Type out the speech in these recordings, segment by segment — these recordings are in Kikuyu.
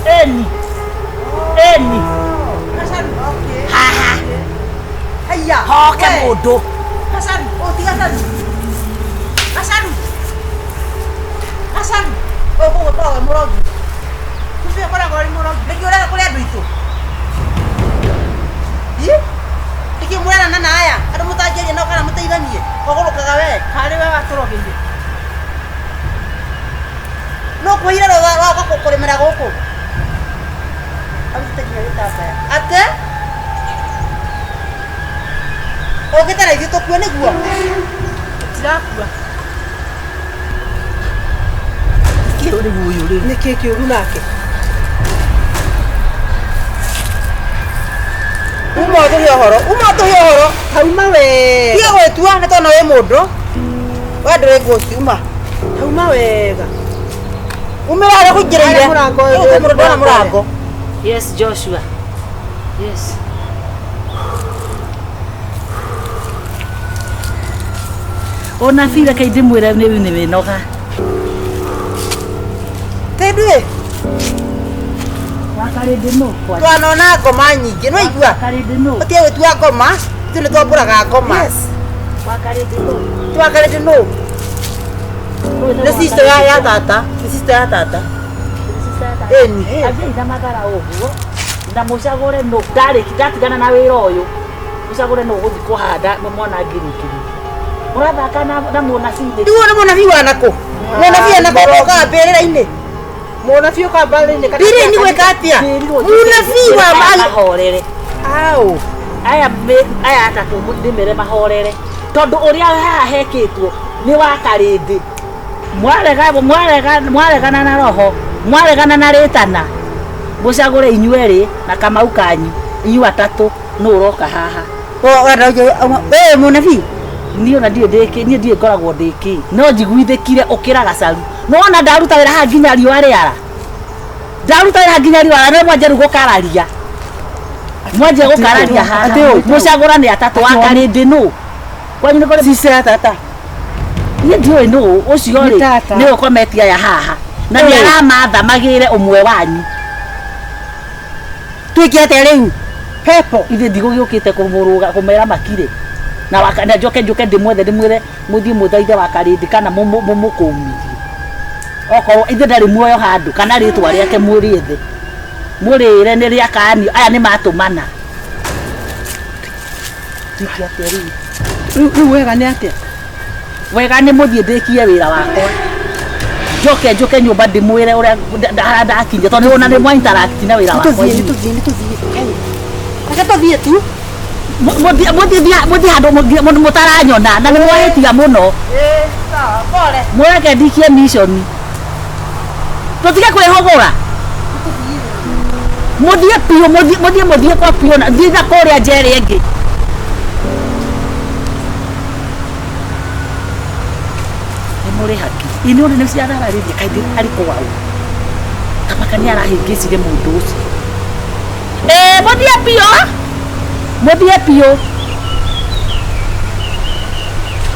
Eni. Eni. Haha. Haya. Hoke mũndũ. Hasan, oh tiga Hasan. Hasan. Hasan. Oh, kok tau murogi. Kusi ora kok murogi. Niki ora kuri andu itu. Ih. Niki murana na aya. Andu mutanjĩrie no kana mũteithanie. Ũgũrũkaga we. Harĩ we watũrogeire. No kwĩhira roka kũrĩmĩra gũkũ. Arutĩte nginya gĩtambaya. Ate? Ũngĩte na ithuĩ tũkue nĩguo? Tũtirakua. Kĩ rĩu ũyũ rĩu? Nĩkĩ kĩũru nake? Uma ũtũhe ũhoro. Uma ũtũhe ũhoro. Tauma wega. Tiga gwĩtua nĩ tondũ wĩ mũndũ. We ndũrĩ ngũci uma. Tauma wega. Umĩra harĩa ũkũingĩrĩire. Harĩa mũrango ũyũ Ũyũ mũndũ ndona mũrango. Yes, Joshua. Yes. Ona bira kai ndĩmwĩre nĩ nĩ wĩnoga. Tĩnduĩ Wakarĩndĩ nũ? twanona ngoma nyingĩ nĩ waigua? Wakarĩndĩ nũ? Ũtige gwĩtua ngoma. Ithuĩ nĩ twambũraga ngoma. Yes. Wakarĩndĩ nũ? Twakarĩte nũ? Nĩ sister ya tata. Nĩ sister ya tata. Ĩni. Ambiai na mathara ũguo na mũcagũre nũ ndarĩki ndatigana na wĩra ũyũ mũcagũre nũ ũgũthiĩ kũhanda mwana ngĩrĩkĩrĩria mũrathaka na mũnabii nĩkĩ? Rĩu ũyũ nĩ mũnabii wa nakũ? Mũnabii wa nakũ ũkaga mbĩrĩra-inĩ? Mũnabii ũkaga mbĩrĩra-inĩ kana Mbĩrĩra-inĩ gwĩka atĩa? Njĩrirwo Mũnabii wa aya ma mahorere Au. aya aya atatũ ndĩmere mahorere tondũ ũrĩa haha hekĩtwo nĩ wa karĩndĩ mwarega mwarega mwaregana na roho mwaregana na rĩtana mũcagũre inyuerĩ na kamau kanyu inyuĩ atatũ nũ ũroka haha Wewe mũnabii? Niĩ ona ndirĩ ndĩkĩ niĩ ndirĩ ngoragwo ndĩkĩ no njiguithĩkire ũkĩra gacaru nĩwona ndaruta wĩra haha nginya riũa rĩara ndaruta wĩra nginya riũa rĩara nĩ mwanjia rĩu gũkararia mwanjia gũkararia haha mũcagũrane atatũ wa karĩndĩ nũ kwanyu nĩ kũrĩ Sister ya tata. Niĩ ndiũĩ nũ ũcio Nĩ rĩ tata. nĩwe ũkometie aya haha na nĩ aramatha magĩre ũmwe wanyu. Twĩke atĩa rĩu? Pepo. Ithe ndigũgĩũkĩte kũmũrũga kũmera makire na waka na njoke njoke ndĩmwethe ndĩmwĩre mũthiĩ mũthaithe wa karĩndĩ kana mũmũkũmithie okorwo ithe ndarĩ muoyo handũ kana rĩtwa rĩake mũrĩethe mũrĩre nĩ rĩa kanio aya nĩ matũmana. Twĩke atĩa rĩu? Rĩu wega nĩ atĩa? Wega nĩ mũthiĩ ndĩkie wĩra wakwa njoke njoke nyũmba ndĩmwĩre ũrĩa ndakinya tondũ ona nĩ mwa interact na wĩra wakwa. Nĩtũthiĩ nĩtũthiĩ nĩtũthiĩ. Reke tũthiĩ tu. Mũthiĩ handũ mũtaranyona na nĩ mwahĩtia mũno. Pole. Mũreke ndikie mission. Tũtige kwĩhũgũra. Mũthiĩ biũ mũthiĩ mũthiĩ mũthiĩ kwa biũ na thiĩ na kũrĩa nja ĩrĩa ĩngĩ. Nĩ mũrĩ haki. Ĩ nĩ nĩ ciararĩria kaĩ arĩ kwao. Kamaka nĩ arahĩngĩcire mũndũ ũcio. Ĩ mũthiĩ biũ. Mũthiĩ biũ.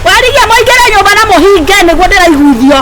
Warigia mũingĩre nyũmba na mũhinge nĩguo ndĩraiguithio.